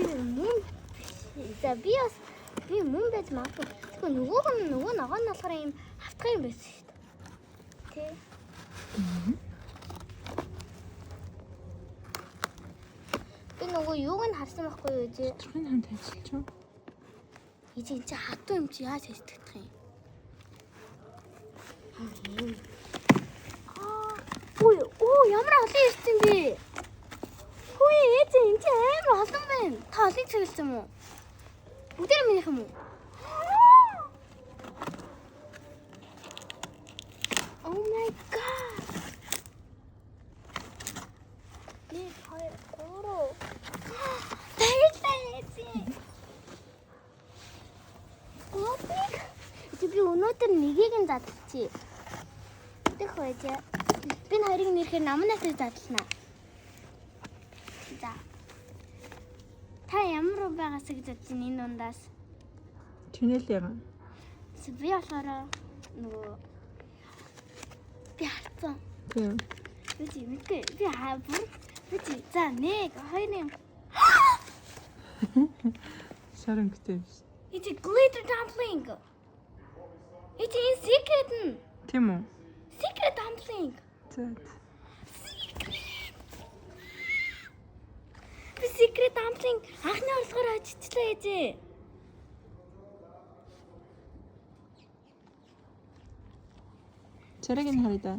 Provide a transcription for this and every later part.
Мөн за би бас би мөн байж магадгүй. Тэгэхээр нөгөөх нь нөгөө ногоон нь болохоор ийм хавтгай юм байсан шүү дээ. Тэ. Би нөгөө юуг нь харсан байхгүй юу ээжээ? Тодорхой хамт ажиллаж юу? Ээжээ энэ чи хатуу юм чи яаж ажиллах юм? Аа, үй, оо ямар олон ирсэн бэ? Хөөе ээжээ энэ чи амар олон байна. Та олон чиглэсэн юм уу? Бүгдээр минийх юм уу? Oh my god. 1 2 3. Баярлалаа ээжээ. Гопик. Чи би өнөөдөр нэгийг нь задлчих. Дэх байж. Би энэ хоёрыг нэрхээр намнаас задлана. За. Та ямар байгаасаа гэж бодож байна энэ дундаас? Чинэл яга. Би болохоор нөгөө би алдсан. Тийм. Би чи мэдгүй. Би хаа бүр би чи за 1 2 1. Шар өнгөтэй юм шиг. Эти glitter dumpling. Эти энэ secret нь. Тийм үү? Secret dumpling. За. Secret. Би secret dumpling анхны орлогоор очичлаа ээжээ. Царайг нь харъя да.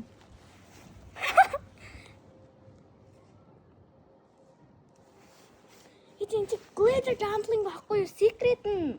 Эти энэ чи glitter dumpling баггүй юу? Secret нь.